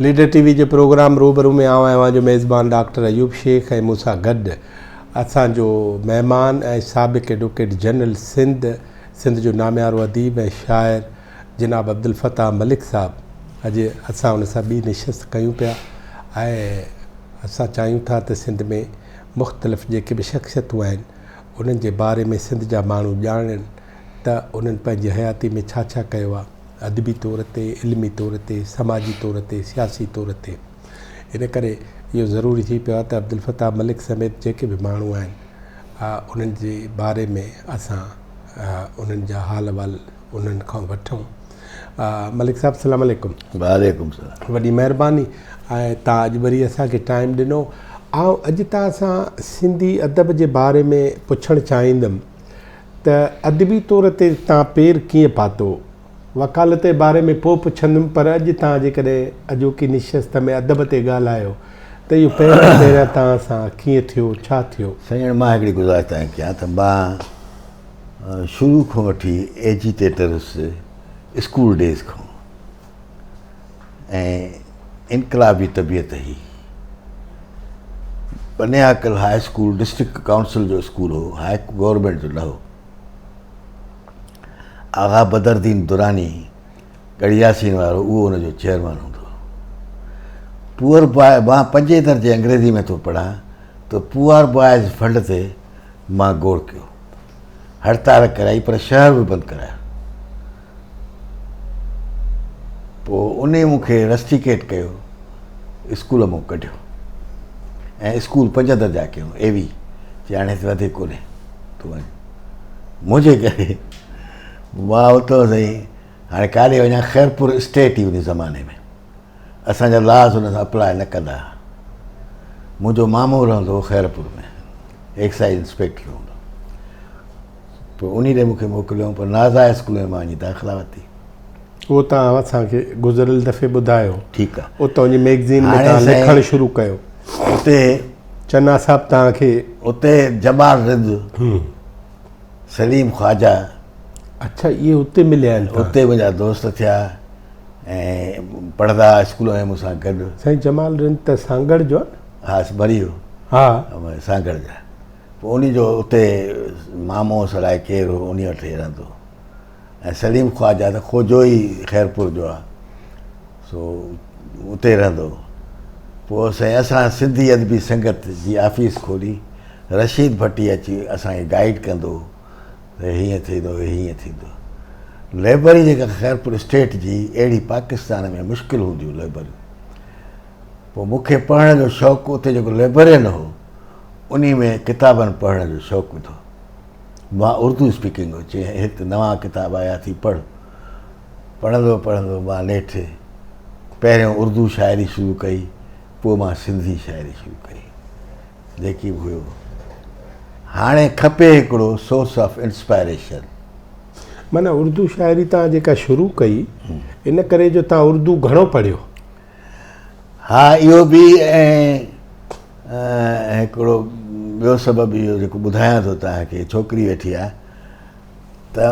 Leader ٽي V جي programme روبرو ۾ آئون اوهان جو ميزبان ڊاڪٽر ايوب شيخ ۽ مون سان گڏ اسان جو مهمان ۽ سابق ايڊووڪيٽ جنرل سنڌ، سنڌ جو ناميارو اديب ۽ شاعر جناب عبدالفتاح ملڪ صاحب اڄ اسان ان سان ٻي نشست ڪيون پيا ۽ اسان چاهيون ٿا ته سنڌ ۾ مختلف جيڪي به شخصيتون آهن انهن جي باري ۾ سنڌ جا ماڻهو ڄاڻن ته انهن پنهنجي حياتي ۾ ڇا ڇا ڪيو آهي ادبي طور تي، علمي طور تي، سماجي طور تي، سياسي طور تي. ان ڪري اهو ضروري ٿي پيو آهي ته عبدالفتاح ملڪ سميت جيڪي به ماڻهو آهن انهن جي باري ۾ اسان انهن جا حال احوال انهن کان وٺون. ملڪ صاحب السلام عليڪم. وعليڪم السلام. وڏي مهرباني ۽ تان اڄ وري اسان کي ٽائيم ڏنو. آئون اڄ تان سان سنڌي ادب جي باري ۾ پڇڻ چاهيندم ته ادبي طور تي تان پير ڪيئن پاتو؟ وڪالت جي باري ۾ پوء پڇندم پر اڄ تان جيڪڏهن اڄوڪي نشست ۾ ادب تي ڳالهايو ته اهو پهريان پهريان تان سان ڪيئن ٿيو ڇا ٿيو؟ سڄڻ مان هڪڙي گذارش تان کي ڪيان ته مان شروع کان وٺي ايجيٽيٽر هيس اسڪول ڊيز کان ۽ انقلابي طبيعت هئي. Paniakal high school district council جو اسڪول هو، هاء گورنمينٽ جو نه هو. آغا بدردين دراني ڳڙهياسين وارو اهو ان جو چيئرمين هوندو هو. پوئر بواء مان پنجين درجي انگريزي ۾ ٿو پڙهان ته پوئر بوائز فنڊ تي مان گوڙ ڪيو. هڙتال ڪرائي پر شهر به بند ڪرايو. پوء انهي مون کي رسٽيڪيٽ ڪيو، اسڪول مون ڪڍيو ۽ اسڪول پنج درجا ڪيو اي وي چي هاڻي هت وڌي ڪونهي تون وڃ منهنجي ڪري مان اتو سائين هاڻي ڪاڏي وڃان خيرپور اسٽيٽ هئي ان زماني ۾ اسان جا لاز ان سان اپلاء نه ڪندا ها. منهنجو مامو رهندو هو خيرپور ۾ ايڪسائيز انسپيڪٽر هوندو پوء انهي ڏي مون کي موڪليو پر نازا اسڪول ۾ مان وڃي داخلا ورتي. اهو توهان اسان کي گذريل دفعي ٻڌايو. ٺيڪ آ. اتان جي ميگزين ۾ توهان لکڻ شروع ڪيو. اتي چنا صاحب توهان کي. اتي جمال رند، سليم خواجه. اڇا اهي اتي مليا آهن توهان کي. اتي منهنجا دوست ٿيا. ۽ پڙهندا هئا اسڪول ۾ مون سان گڏ. سائين جمال رند ته سانگهڙ جو آهي نه؟ ها مري ويو. ها. سانگهڙ جا. پوء انهي جو اتي مامو الائي ڪير هو انهي وٽ ئي رهندو هو. ۽ سليم خواجه ته خوجو ئي خيرپور جو آهي سو اتي رهندو هو. پوء سائين اسان سنڌي ادبي سنگت جي آفيس کولي رشيد ڀٽي اچي اسان کي گائيڊ ڪندو هو. ته هيئن ٿيندو هيئن ٿيندو. لئبرري جيڪا خيرپور اسٽيٽ جي اهڙي پاڪستان ۾ مشڪل هونديون لئبرريون. پوء مون کي پڙهڻ جو شوق اتي جيڪو لئبررين هو انهي ۾ ڪتابن پڙهڻ جو شوق وڌو. مان اردو اسپيڪنگ هو چي هت نوان ڪتاب آيا ٿي پڙهه. پڙهندو پڙهندو مان نيٺ پهريون اردو شاعري شروع ڪئي پوء مان سنڌي شاعري شروع ڪئي. جيڪي به هيو. هاڻي کپي هڪڙو سورس آف انسپائريشن. معنيٰ اردو شاعري توهان جيڪا شروع ڪئي ان ڪري جو توهان اردو گهڻو پڙهيو. ها اهو به ۽ هڪڙو ٻيو سبب اهو جيڪو ٻڌايان ٿو توهان کي ڇوڪري ويٺي آهي ته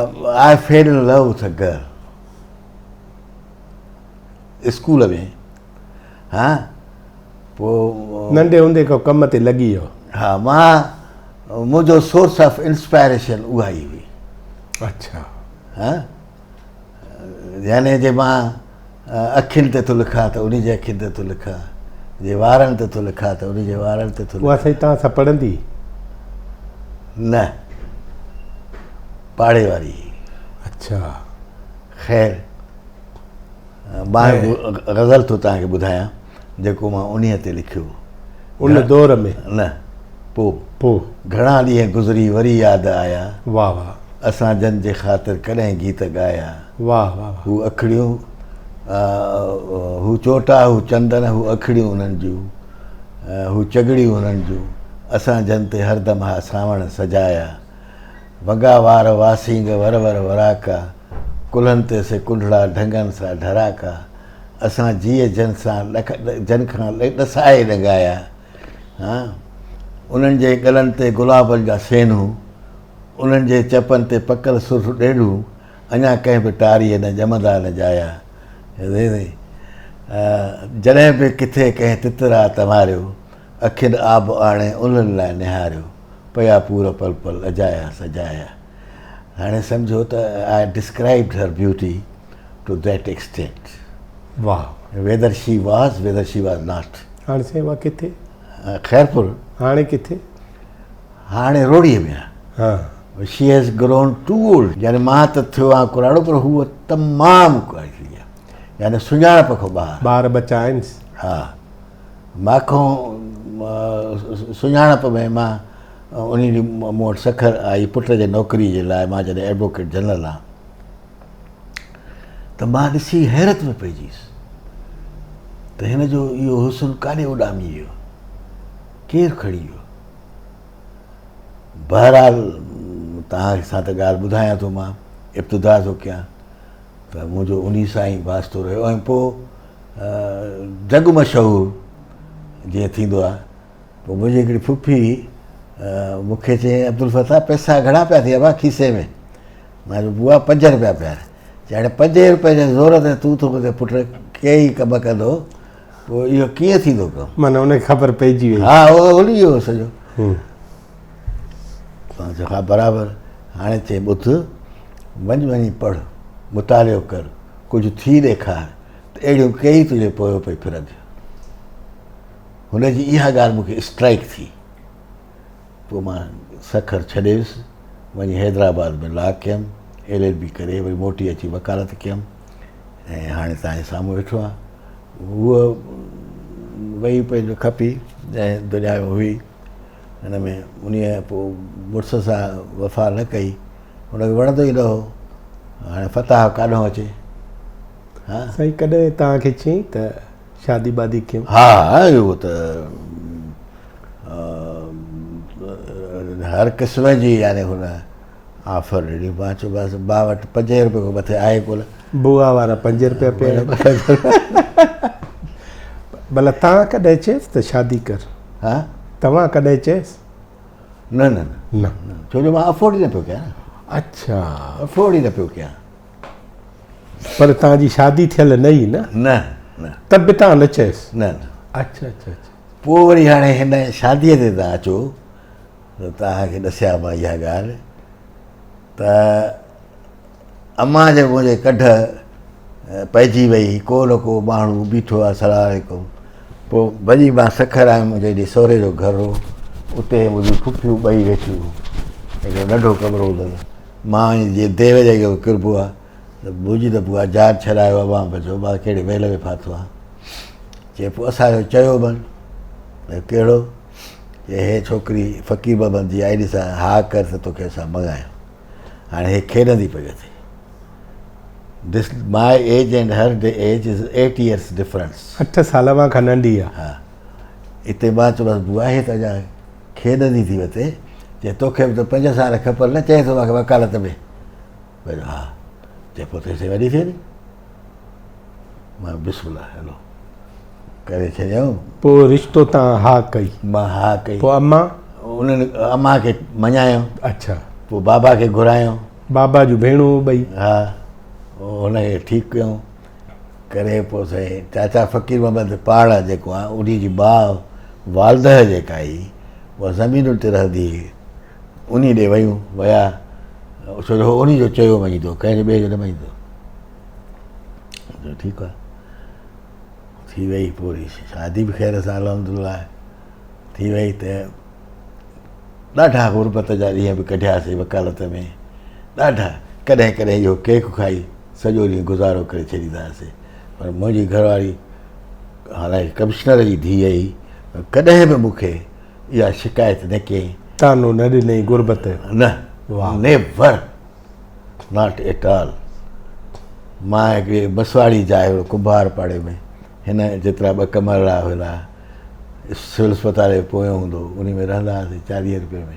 I fell in love with a girl school ۾ ها پوء ننڍي هوندي کان ڪم تي لڳي ويو. ها مان منهنجو سورس آف انسپائريشن اها ئي هئي. اڇا. ها يعني جي مان اکين تي ٿو لکان ته انهي جي اکين تي ٿو لکان جي وارن تي ٿو لکان ته انهي جي وارن تي ٿو لکان. اها سائين توهان سان پڙهندي؟ نه پاڙي واري هئي. اڇا. خير مان غزل ٿو توهان کي ٻڌايان جيڪو مان انهيء تي لکيو. ان دور ۾؟ نه، پوء. پوء. گهڻا ڏينهن گذري وري ياد آيا. واه واه. اسان جن جي خاطر ڪڏهن گيت ڳايا. واه واه واه. هو اکڙيون، هو چوٽا، هو چندن، هو اکڙيون انهن جون، هو چڳڙيون انهن جون، اسان جن تي هردم ها سانوڻ سجايا. وڳا وار واسينگ ور ور وراڪا، ڪلهن تي سي ڪنڍڙا ڍنگن سا ڍراڪا، اسان جيء جن سان ڏک جن کان ڏسائي ڏنگايا، ها انهن جي ڳلن تي گلابن جا سينهون، انهن جي چپن تي پڪل سرخ ڏيڍون، اڃا ڪنهن به ٽاريء نه ڄمندا نه ڄايا. جڏهن به ڪٿي ڪنهن تتر آ تنواريو، اکين آب آڻي انهن لاء نهاريو، پيا پور پل پل اجايا سجايا. هاڻي سمجهو ته I described her beauty to that extent. واهه. Whether she was whether she was not. هاڻي سائين اها ڪٿي؟ خيرپور. هاڻي ڪٿي؟ هاڻي روهڙيء ۾ آهي. ها. She has grown too old. يعني مان ته ٿيو آهيان ڪراڙو پر هوء تمام ڪراڙي ٿي وئي آهي. يعني سڃاڻپ کان ٻاهر. ٻار ٻچا آهنس؟ ها. مان کان سڃاڻپ ۾ مان انهي ڏينهن مون وٽ سکر آئي پٽ جي نوڪري جي لاء مان جڏهن ايڊووڪيٽ جنرل آهيان ته مان ڏسي حيرت ۾ پئجي ويس ته هن جو اهو حسن ڪاڏي اڏامي ويو ڪير کڻي ويو. بهرحال توهان سان ته ڳالهه ٻڌايان ٿو مان ابتدا ٿو ڪيان ته منهنجو انهي سان ئي واسطو رهيو ۽ پوء جڳ مشهور جيئن ٿيندو آهي پوء منهنجي هڪڙي پڦي مون کي چيائين عبدالفتاح پئسا گهڻا پيا ٿي ابا کيسي ۾ مان چيو بوا پنج روپيا پيا آهن چي هاڻي پنجين روپئي جي زور تي تون ٿو منهنجي پٽ ڪيئي ڪم ڪندو پوء اهو ڪيئن ٿيندو ڪم؟ معنيٰ ان کي خبر پئجي وئي. ها اهو هلي ويو سڄو. مان چيو ها برابر. هاڻي چئي ٻڌ وڃ وڃي پڙهه، مطالعو ڪر، ڪجهه ٿي ڏيکار ته اهڙيون ڪيئي تنهنجي پويو پئي ڦرنديون. هن جي اها ڳالهه مون کي اسٽرائيڪ ٿي. پوء مان سکر ڇڏي ويس، وڃي حيدرآباد ۾ لا ڪيم، ايل ايل بي ڪري وري موٽي اچي وڪالت ڪيم ۽ هاڻي توهان جي سامهون ويٺو آهيان. هوء وئي پنهنجو کپي جنهن دنيا ۾ هئي ان ۾ انهيء پوء مڙس سان وفا نه ڪئي هن کي وڻندو ئي نه هو هاڻي فتاح ڪاڏهون اچي ها سائين ڪڏهن توهان کي چيائين ته شادي بادي ڪيون ها اهو ته هر قسم جي يعني هن آفر ڏني مان چيو بس مان وٽ پنجين روپئي کان مٿي آهي ڪونه. بوا وارا پنج روپيا پيا آهن. ڀلا توهان ڪڏهن چيس ته شادي ڪر؟ ها؟ توهان ڪڏهن چيس؟ نه نه نه ڇو جو مان افورڊ ئي نه پيو ڪيان. اڇا افورڊ ئي نه پيو ڪيان. پر توهان جي شادي ٿيل نه هئي نه؟ نه نه. ته به توهان نه چيس؟ نه نه. اڇا اڇا اڇا. پوء وري هاڻي هن شاديء تي توهان اچو ته توهان کي ڏسيان مان اها ڳالهه ته امان جي منهنجي ڪڍ پئجي وئي ڪو نه ڪو ماڻهو بيٺو آهي سلام عليڪم پوء ڀڄي مان سکر آيم منهنجي هيڏي سهري جو گهر هو اتي منهنجون پڦيون ٻئي ويٺيون هڪڙو ننڍو ڪمرو هوندو مان جي ديو جي ڪربو آهي ته منهنجي ته بوا جان ڇڏايو امان بچو مان ڪهڙي ويل ۾ ڦاٿو آهيان چي پوء اسان جو چيو من ڪهڙو چي هي ڇوڪري فقير محمد جي آئي ڏسان ها ڪر ته توکي اسان مڱايون هاڻي هي کيڏندي پئي اٿي this my age and her age is 8 years difference 8 سال اوهان کان ننڍي آ ها اتي مان چيومانس بوا هي ته اڃا کيڏندي ٿي وتي چي توکي به ته 5 سال کپن نه چئي ٿو مانکي وڪالت ۾ چيو ها چي پوء تيسين وڏي ٿي وڃي مان بسم الله هلو ڪري ڇڏيائون. پوء رشتو تان ها ڪئي. مان ها ڪئي. پوء امان؟ انهن امان کي مڃايو. اڇا. پوء بابا کي گهرايو. بابا جون ڀيڻون ٻئي. ها هن کي ٺيڪ ڪيون ڪري پوء سائين چاچا فقير محمد پاڻ جيڪو آهي انهي جي ماء والده جيڪا هئي اها زمينن تي رهندي هئي انهي ڏي ويون ويا ڇو جو هو انهي جو چيو مڃيندو ڪنهن جو ٻئي جو نه مڃيندو ٺيڪ آهي ٿي وئي پوء وري شادي به خير سان الحمدلله ٿي وئي ته ڏاڍا غربت جا ڏينهن به ڪڍياسين وڪالت ۾ ڏاڍا ڪڏهن ڪڏهن اهو ڪيڪ کائي سڄو ڏينهن گذارو ڪري ڇڏيندا هئاسين پر منهنجي گهرواري حالانڪه ڪمشنر جي ڌيء هئي پر ڪڏهن به مون کي اها شڪايت نه ڪيائين. طعنو نه ڏنائين غربت جو. نه نيور not at all مان هڪڙي مسواڙي جاء هو ڪنڀار پاڙي ۾ هن جيترا ٻه ڪمرڙا هيا سول اسپتال جو پويون هوندو هو انهي ۾ رهندا هئاسين چاليهه روپين ۾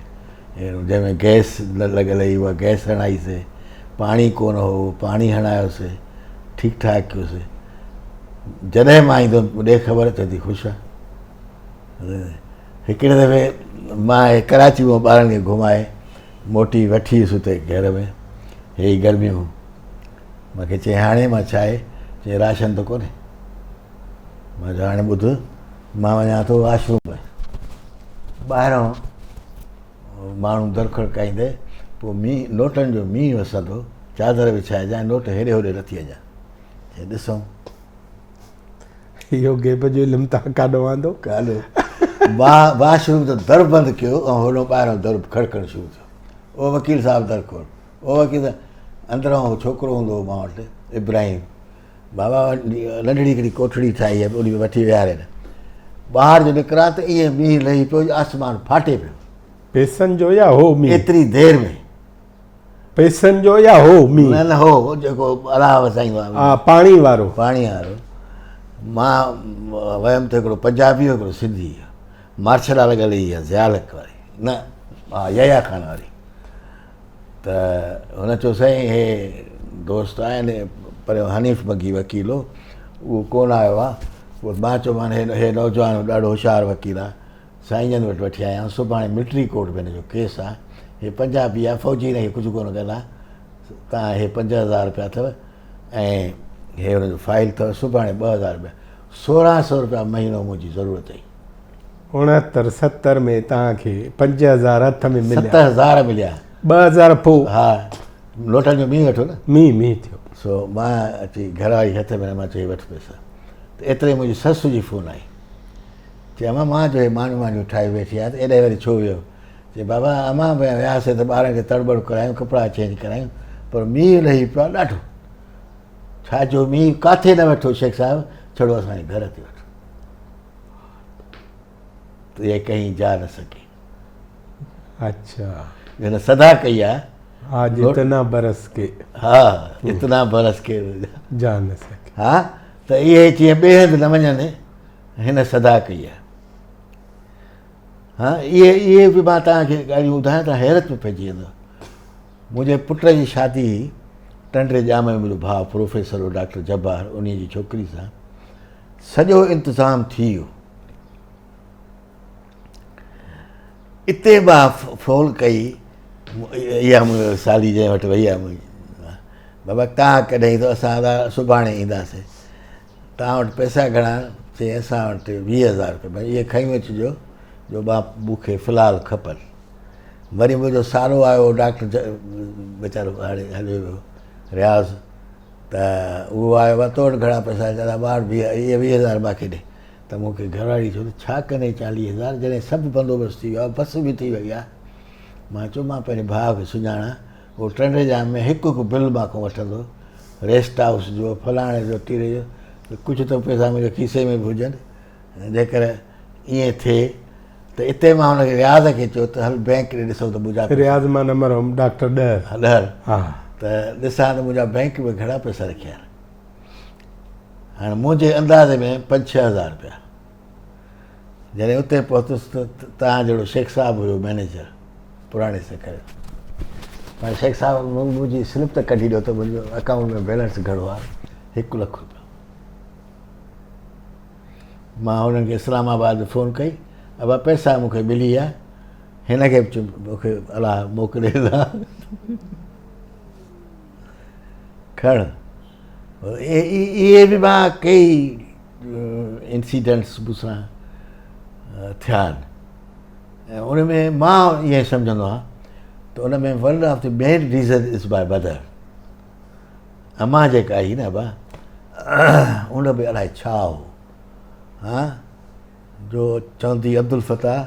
جنهن ۾ گئس نه لڳل هئي اها گئس هڻائيسي پاڻي ڪونه هو پاڻي هڻايوسي ٺيڪ ٺاڪ ڪيوسي جڏهن مان ايندو هوم ڏي خبر چوندي خوش آ هڪڙي دفعي مان ڪراچي مان ٻارن کي گهمائي موٽي وٺي ويس اتي گهر ۾ هي گرميون مون کي چيائين هاڻي مان ڇا آهي چيائين راشن ته ڪونهي مان چيو هاڻي ٻڌ مان وڃان ٿو واش روم ۾. ٻاهران ماڻهو در کڙڪائيندي پوء مينهن نوٽن جو مينهن وسندو، چادر وڇائجانء نوٽ هيڏي هوڏي نه ٿي وڃان. چيائين ڏسون. اهو غيب جو علم توهان ڪاڏو آندو؟ ڪاڏو؟ مان واش روم جو در بند ڪيو ۽ هوڏو ٻاهران در کڙڪڻ شروع ٿيو. او وڪيل صاحب در کول. او وڪيل صاحب اندران هو ڇوڪرو هوندو هو مان وٽ ابراهيم. بابا ننڍڙي هڪڙي ڪوٺڙي ٺاهي آهي ان ۾ وٺي ويهارين. ٻاهر جو نڪران ته ائين مينهن لهي پيو جو آسمان ڦاٽي پيو. پيسن جو يا هو مينهن؟ ايتري دير ۾. پيسن جو يا هو مينهن؟ نه نه هو جيڪو الله وسائيندو آهي. ها پاڻي وارو. پاڻي وارو. مان ويم ته هڪڙو پنجابي هو هڪڙو سنڌي هو. مارشل لا لڳل هئي اها ضياء الحق واري نه ها يحيٰ خان واري. ته هن چيو سائين هي دوست آهن پريون حنيف مگي وڪيل هو اهو ڪونه آيو آهي. پوء مان چيومان هي نوجوان ڏاڍو هوشيار وڪيل آهي. سائين جن وٽ وٺي آيا آهيون، سڀاڻي ملٽري ڪورٽ ۾ هن جو ڪيس آهي، هي پنجابي آهي، فوجي هن کي ڪجهه ڪونه ڪندا، توهان هي 5000 رپيا اٿو ۽ هي هن جو فائل اٿو، سڀاڻي 2000 رپيا، 1600 رپيا مهينو منهنجي ضرورت هئي. 69 70 ۾ توهان کي 5000 هٿ ۾ مليا. 7000 مليا. 2000 پوء. ها، نوٽن جو مينهن وٺو نه. مينهن مينهن ٿيو. سو مان اچي گهر واري هٿ ۾ مان چيو وٺ پئسا، ته ايتري منهنجي سس جي فون آئي. چي امان مان جو هي مانيون مانيون ٺاهي ويٺي آهيان ته ايڏانهن وري ڇو ويو؟ چي بابا امان به وياسين ته ٻارن کي تڙ ٻڙ ڪرايون ڪپڙا چينج ڪرايون پر مينهن لهي پيو آهي ڏاڍو ڇا جو مينهن ڪاٿي نه وٺو شيخ صاحب ڇڙو اسان جي گهر تي وٺو ته هي ڪهين جا نه سڪي. اچھا هن صدا ڪئي آهي آج اتنا برس ڪي ها اتنا برس ڪي جا نه سڪي ها ته اهي جيئن ٻئي هنڌ نه وڃن هن صدا ڪئي آهي. ها اهي اهي به مان توهان کي ڳالهيون ٻڌايان ته حيرت ۾ پئجي ويندو. منهنجي پٽ جي شادي هئي ٽنڊي ڄام ۾ منهنجو ڀاء پروفيسر هو ڊاڪٽر جبار انهي جي ڇوڪري سان سڄو انتظام ٿي ويو. اتي مان فون ڪئي اها منهنجي سالي جنهن وٽ وئي آهي منهنجي بابا توهان ڪڏهن ايندو اسان سڀاڻي اينداسين. توهان وٽ پئسا گهڻا؟ چيائين اسان وٽ 20,000 رپيا. ڀئي اهي کڻي اچجو جو مان مون کي في الحال کپن. وري منهنجو سالو آيو ڊاڪٽر ويچارو هاڻي هليو ويو رياض ته اهو آيو بابا تو وٽ گهڻا پئسا؟ چيائين مان وٽ اهي 20,000 مان کي ڏي. ته مون کي گهرواري چيو ته ڇا ڪندين 40,000 جڏهن سڀ بندوبست ٿي ويو آهي بس به ٿي وئي آهي. مان چيو مان پنهنجي ڀاء کي سڃاڻان هو ٽنڊي ڄام ۾ هڪ هڪ بل مان کان وٺندو، ريسٽ هائوس جو، فلاڻي جو، ٽيري جو، ته ڪجهه ته پئسا منهنجي کيسي ۾ به هجن، جيڪر ائين ٿئي ته اتي مان هن کي رياض کي چيو ته هل بئنڪ ڏي ڏسون ته منهنجا پئسا. رياض معنيٰ مرحوم ڊاڪٽر ڏهر. ها ڏهر. ها. ته ڏسان ته منهنجا بئنڪ ۾ گهڻا پئسا رکيا آهن. هاڻي منهنجي اندازي ۾ پنج ڇهه هزار رپيا. جڏهن اتي پهتس ته توهان جهڙو شيخ صاحب هيو مئنيجر پراڻي سکر جو. مان شيخ صاحب منهنجي سلپ ته ڪڍي ڏيو ته منهنجو اڪائونٽ ۾ بيلنس گهڻو آهي 1 لک روپيا. مان هنن کي اسلام آباد ۾ فون ڪئي ابا پئسا مون کي ملي ويا هن کي به چيم مون کي الله موڪلي کڻ. اهي به مان ڪئي انسيڊنٽس مون سان ٿيا آهن ۽ ان ۾ مان ائين سمجهندو آهيان ته ان ۾ one of the main reason is my mother امان جيڪا هئي نه ابا ان به الائي ڇا هو ها جو چوندي عبدالفتاح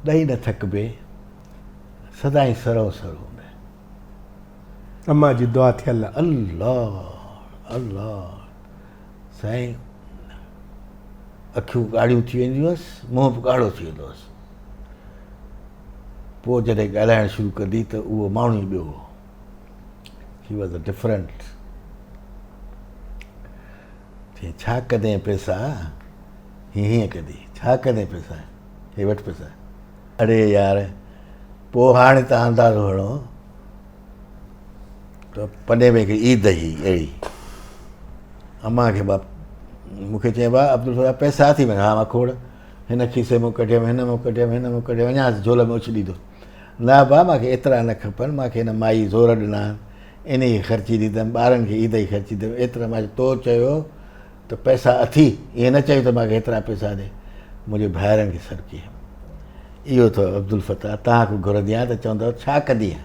ڏئي نه ٿڪبي سدائين سرهو سرهو ۾ امان جي دعا ٿيل آ. الله الله سائين اکيون ڳاڙهيون ٿي وينديون هئس منهن به ڳاڙهو ٿي ويندو هئس پوء جڏهن ڳالهائڻ شروع ڪندي ته اهو ماڻهو ئي ٻيو هو هي واز ا ڊفرنٽ چي ڇا ڪندين پئسا هي هيئن ڪندي ڇا ڪندين پئسا هي وٺ پئسا اڙي يار پوء هاڻي تان اندازو هڻو ته پني ۾ هڪڙي عيد هئي اهڙي امان کي با مون کي چيائين با عبدالفتاح پئسا اٿي مان ها مان کوڙ هن کيسي مان ڪڍيم هن مان ڪڍيم هن مان ڪڍيم وڃانس جهول ۾ اڇليندو نه با مان کي ايترا نه کپن مان کي هن مائي زور ڏنا آهن انهي کي خرچي ڏيندم ٻارن کي عيد جي خرچي ڏيندم ايترا مان تو چيو ته ته پئسا اٿي، ائين نه چئي ته مان کي هيترا پئسا ڏي، منهنجي ڀائرن کي سڏ ڪيئي. اهو اٿو عبدالفتاح، توهان کان گهرندي آهيان ته چوندؤ ڇا ڪندينء؟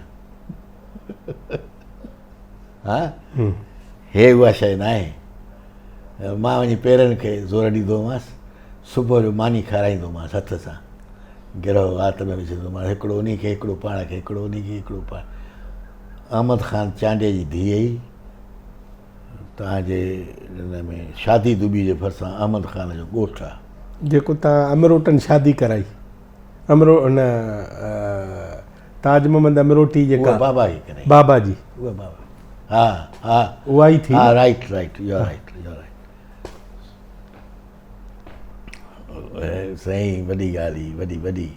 ها هي اها شيء ناهي. مان وڃي پيرن کي زور ڏيندومانس، صبح جو ماني کارائيندومانس هٿ سان، گرهه وات ۾ وجهندومانس، هڪڙو انهي کي، هڪڙو پاڻ کي، هڪڙو انهي کي، هڪڙو پاڻ. احمد خان چانڊيي جي ڌيء هئي. توهان جي ان ۾ شادي دٻي جي ڀرسان احمد خان جو ڳوٺ آ. جيڪو توهان امروٽن شادي ڪرائي. امرو ان تاج محمد امروٽي جيڪا اها بابا کي ڪرائي. بابا جي. اها بابا ها ها اها ئي ٿي. ها right right you are right you are right. سائين وڏي ڳالهه هئي وڏي وڏي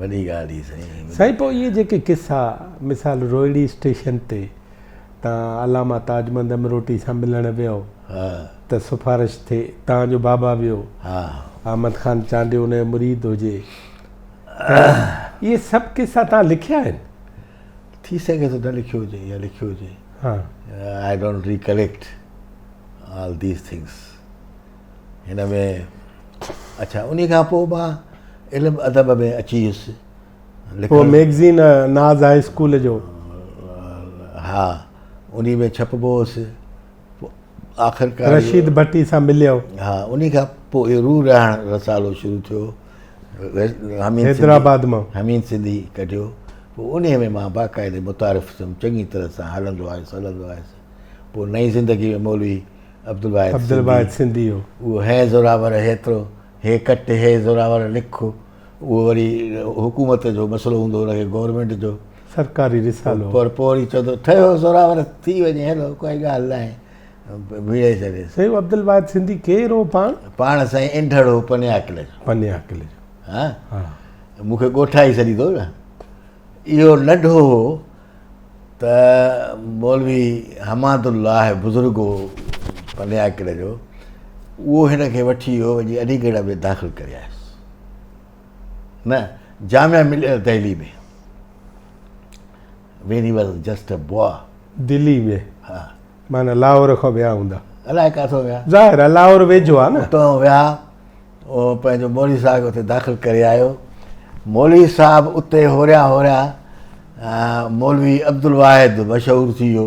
وڏي ڳالهه هئي سائين. سائين پوء اهي جيڪي قصا مثال روهڙي اسٽيشن تي تان علامه تاج محمد امروٽي سان ملڻ ويو ته سفارش ٿي تان جو بابا ويو احمد خان چانڊيو ان جو مريد هجي ته اهي سڀ قصا تان لکيا آهن؟ ٿي سگهي ٿو نه لکيو هجي يا لکيو هجي I don't recollect all these things هن ۾ اڇا انهي کان پوء مان علم ادب ۾ اچي ويس. پوء مئگزين ناز هاء اسڪول جو. ها انهي ۾ ڇپبو هوس. پوء آخرڪار رشيد ڀٽي سان مليو. ها انهي کان پوء روح رهاڻ رسالو شروع ٿيو. حيدرآباد مان. حميد سنڌي ڪڍيو. پوء انهي ۾ مان باقاعدي متعارف ٿيم چڱي طرح سان هلندو آيس هلندو آيس. پوء نئين زندگي ۾ مولوي عبدالواحد عبدالواحد سنڌي هو. اهو هي زوراور هيترو، هي ڪٽ، هي زوراور لک، اهو وري حڪومت جو مسئلو هوندو هن کي گورنمينٽ جو. سرڪاري رسالو. پر پوء وري چوندو ٺهيو زوراور ٿي وڃي هلو ڪائي ڳالهه ناهي ڀيڙي ڇڏيس. سائين عبدالواحد سنڌي ڪير هو پاڻ؟ پاڻ سائين انڍڙ هو پنياڪل جو. پنياڪل جو. ها مون کي ڳوٺائي سڏيندو هو نه. اهو ننڍو هو ته مولوي حماد الله بزرگ هو پنياڪل جو، اهو هن کي وٺي ويو وڃي علي ڳڙهه ۾ داخل ڪري آيس. نه Jamia Millia Delhi ۾ when he was just a boy. Delhi ۾؟ ها. معنيٰ لاهور کان ويا هوندا. الائي ڪاٿو ويا. ظاهر آهي لاهور ويجهو آهي نه. اتان ويا، اهو پنهنجو مولوي صاحب کي اتي داخل ڪري آيو. مولوي صاحب اتي هوريان هوريان مولوي عبدالواحد مشهور ٿي ويو.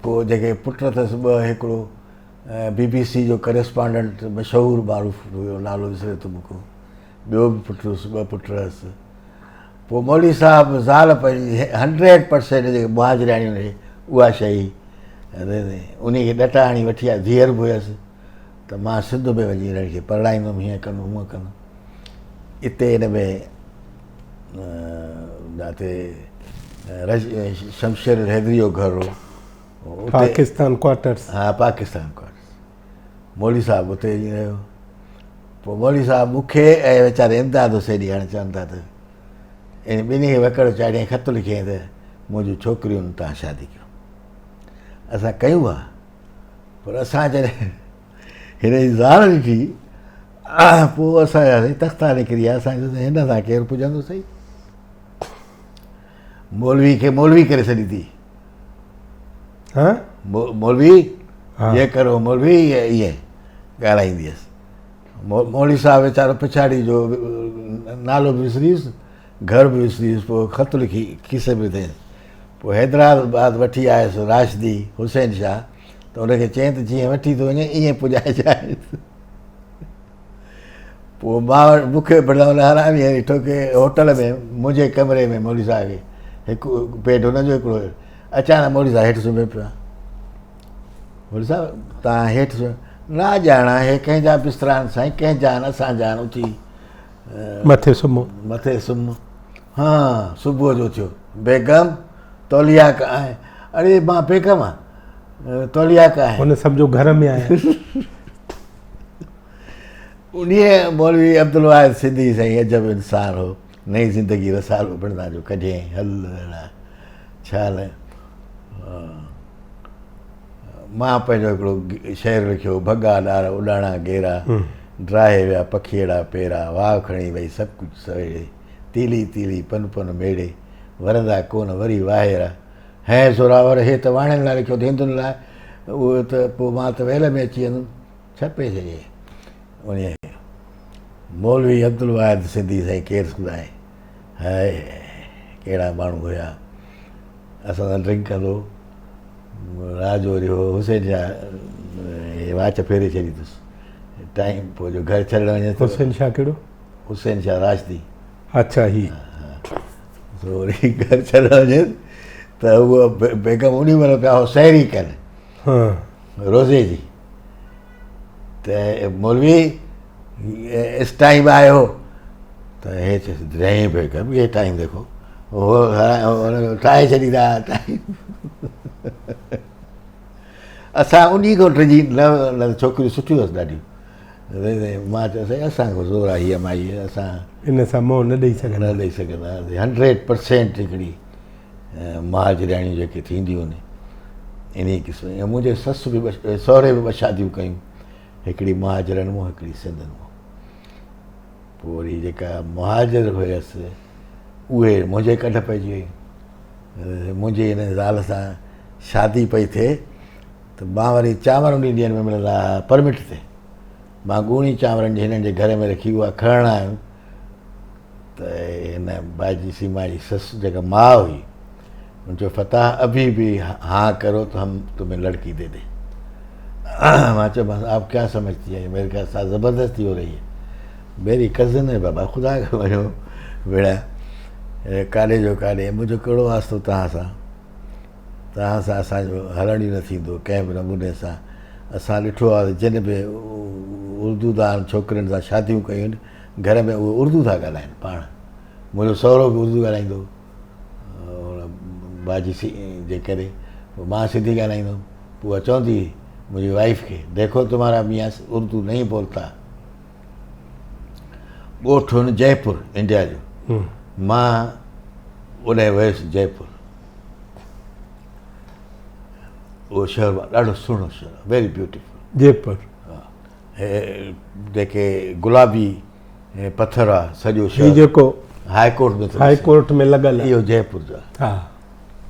پوء جيڪي پٽ اٿس ٻه، هڪڙو بي بي سي جو ڪريسپانڊنٽ مشهور معروف هيو، نالو وسري ٿو مون کان، ٻيو به پٽ هيس، ٻه پٽ هيس. پوء مولوي صاحب زال پنهنجي هنڊريڊ پرسينٽ جيڪي مهاجرياڻيون آهن اها شيء انهي کي ڏٽا هڻي وٺي آيو، ڌيئر به هيس ته مان سنڌ ۾ وڃي هنن کي پرڻائيندم، هيئن ڪندم هونئن ڪندم. اتي هن ۾ جاتي شمشير الحيدري جو گهر هو، پاڪستان ڪوارٽرس. ها پاڪستان ڪوارٽرس. مولوي صاحب اتي وڃي رهيو. پوء مولوي صاحب مون کي ۽ ويچاري امداد حسيني هاڻي چون ٿا ته ان ٻنهي کي وڪڙ چاڙهيائين خط لکيائين ته منهنجون ڇوڪريون تان شادي ڪيو. اسان ڪيون ها پر اسان جڏهن هن جي زال ڏٺي پوء اسان جا سائين تختا نڪري ويا. اسان چيو هن سان ڪير پڄندو سائين. مولوي کي مولوي ڪري سڏيندي. ها مولوي جي ڪرو مولوي ائين ڳالهائيندي هيس. مولوي صاحب ويچارو پڇاڙي جو نالو به وسري ويس، گهر به وسري ويس. پوء خط لکي کيسي ۾ وڌائينس. پوء حيدرآباد وٺي آيس راشدي حسين شاهه ته ان کي چيائين ته جيئن وٺي ٿو وڃين ائين پڄائجانء. پوء مان مون کي بڙا ان حرامي هڻي ٺوڪي هوٽل ۾ منهنجي ڪمري ۾ مولوي صاحب کي هڪ پيٽ هن جو هڪڙو اچانڪ مولوي صاحب هيٺ سمهي پيو آهي. مولوي صاحب تان هيٺ سمهي نه ڄاڻان هي ڪنهن جا بسترا آهن سائين ڪنهن جا آهن اسان جا آهن اٿي مٿي سمهو مٿي سمهه ها صبح جو ٿيو بيگم توليا ڪا آهي اڙي مان بيگم آ توليا ڪا آهي هن سمجهو گهر ۾ آيا. انهيء مولوي عبدالواحد سنڌي سائين عجب انسان هو. نئين زندگي رسالو پڻ تان جو ڪڍيائين. هل اهڙا ڇا نه. مان پنهنجو هڪڙو شعر لکيو، ڀڳا ڏار اڏاڻا گيرا، ڊاهي ويا پکيئڙا پيرا، واء کڻي وئي سڀ ڪجهه سويڙي، تيلي تيلي پن پن ميڙي، ورندا ڪونه وري واهيرا. هين زوراور، هي ته واڻين لاء لکيو ته هندن لاء. اهو ته پوء مان ته ويل ۾ اچي ويندم. ڇپي ڇڏي انهيء کي. مولوي عبدالواحد سنڌي سائين ڪير سڏائي. هاء ڪهڙا ماڻهو هيا. اسان سان ڊرنڪ ڪندو رات جو وري هو حسين شاهه هي واچ ڦيري ڇڏي اٿس. ٽائيم پوء جو گهر ڇڏڻ وڃي ٿو. حسين شاهه ڪهڙو؟ حسين شاهه راشدي. اڇا هي. سو وري گهر ڇڏڻ وڃي ته هوء بيگم انهي مهل پيا هو سحري ڪن. روزي جي. ته مولوي اس ٽائيم آيو ته هي چيس نہیں بيگم یہ ٽائيم ديکو هو ٺاهي ڇڏيندا ٽائيم اسان انهي کان ڊڄي نه نه ڇوڪريون سٺيون هئس ڏاڍيون مان چيو سائين اسان کان زور آهي هيء مائي اسان ان سان منهن نه ڏئي سگهندا نه ڏئي سگهندا 100% هڪڙي مهاجرياڻيون جيڪي ٿينديون آهن انهي قسم جي منهنجي سس به ٻه سهري به ٻه شاديون ڪيون هڪڙي مهاجرن مون هڪڙي سنڌن مون پوء وري جيڪا مهاجر هيس اهي منهنجي ڪڍ پئجي ويون منهنجي هن زال سان شادي پئي ٿئي ته مان وري چانور انهي ڏينهن ۾ ملندا هئا پرمٽ تي مان ڳوڻي چانورن جي هنن جي گهر ۾ رکي اها کڻڻ آيم ته هن باجي سيما جي سس جيڪا ماء هئي ان چيو فتاح ابھی بھی ہاں کرو تو ہم تمہیں لڑکی دے دیں مان چيومانس آپ کيا سمجھتي ہیں میرے کے ساتھ زبردستي ہو رہی ہے میری کزن ہے بابا خدا کي وڃو وڙا ڪاڏي جو ڪاڏي منهنجو ڪهڙو واسطو توهان سان توهان سان اسان جو هلڻ ئي نه ٿيندو ڪنهن به نموني سان. اسان ڏٺو آهي ته جن به اردو دان ڇوڪرين سان شاديون ڪيون آهن گهر ۾ اهي اردو ٿا ڳالهائن پاڻ. منهنجو سهرو به اردو ڳالهائيندو هو باجي جي ڪري پوء مان سنڌي ڳالهائيندو هوم پوء اها چوندي هئي منهنجي وائيف کي ديکو تمهارا ميان اردو نهين بولتا. ڳوٺ هن جئپور انڊيا جو مان اوڏانهن ويس جئپور. اهو شهر ڏاڍو سهڻو شهر آهي ويري بيوٽيفل جئپور ها جيڪي گلابي پٿر آ سڄو شهر هي جيڪو هاء ڪورٽ ۾ هاء ڪورٽ ۾ لڳل اهو جئپور جو آهي ها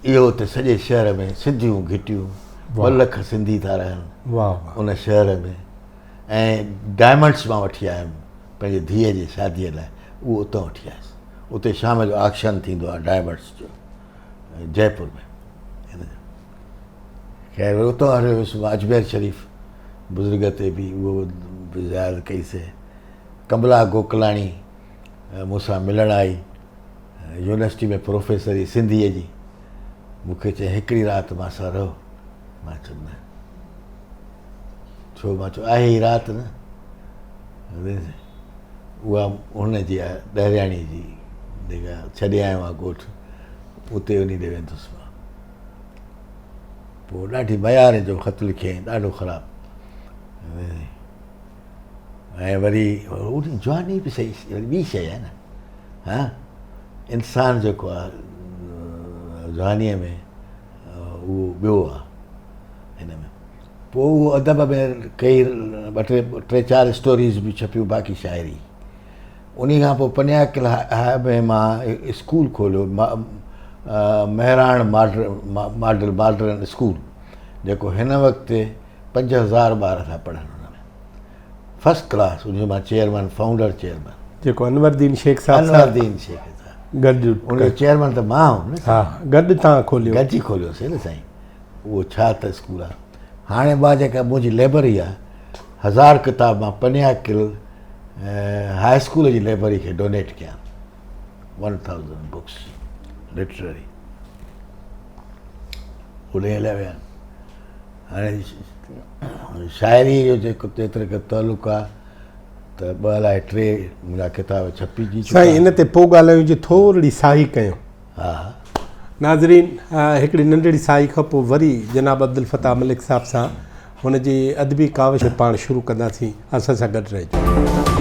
اهو اتي سڄي شهر ۾ سنڌيون گهٽيون 2 لک سنڌي ٿا رهن واهه ان شهر ۾ ۽ ڊائمنڊس مان وٺي آيم پنهنجي ڌيء جي شاديء لاء اهو اتان وٺي آيس اتي شام جو آڪشن ٿيندو آهي ڊائمنڊس جو جئپور ۾ خير وري اتان هليو ويس مان اجمير شريف بزرگ تي به اهو به زيارت ڪئي سي ڪملا گوڪلاڻي مون سان ملڻ آئي يونيورسٽي ۾ پروفيسر هئي سنڌيء جي مون کي چيائين هڪڙي رات مان سان رهو مان چيم نه ڇو مان چيو آهي ئي رات نه اها هن جي آهي ڏهرياڻي جي جيڪا ڇڏي آيو آهيان ڳوٺ اتي انهي ڏي ويندس مان پوء ڏاڍي ميار جو خط لکيائين ڏاڍو خراب ۽ وري جواني به صحيح وري ٻي شيء آهي نه ها انسان جيڪو آهي جوانيء ۾ اهو ٻيو آهي هن ۾ پوء اهو ادب ۾ ڪئي ٻه ٽي ٽي چار اسٽوريز به ڇپيون باقي شاعري انهي کان پوء پنياڪل هاء ۾ مان اسڪول کوليو مهراڻ ماڊل ماڊرن اسڪول جيڪو هن وقت 5000 ٻار ٿا پڙهن ان ۾ فرسٽ ڪلاس ان جو مان چيئرمين فائونڊر چيئرمين جيڪو انور دين شيخ صاحب انور دين شيخ صاحب گڏ ان جو چيئرمين ته مان هوم نه ها گڏ تان کوليو گڏجي کوليوسين نه سائين اهو ڇا ته اسڪول آهي هاڻي مان جيڪا منهنجي لئبرري آهي هزار ڪتاب مان پنياڪل هاء اسڪول جي لئبرري کي ڊونيٽ ڪيا 1000 بڪس لٽرري اوڏي هليا ويا هاڻي شاعري جو جيڪو جيتري قدر تعلق آهي ته ٻه الائي ٽي منهنجا ڪتاب ڇپجي چڪا سائين ان تي پوء ڳالهايون جي ٿورڙي ساهي ڪيون ها ها. ناظرين هڪڙي ننڍڙي ساهي کان پوء وري جناب عبدالفتاح ملڪ صاحب سان هن جي ادبي ڪاوش پاڻ شروع ڪنداسين اسان سان گڏ رهجو.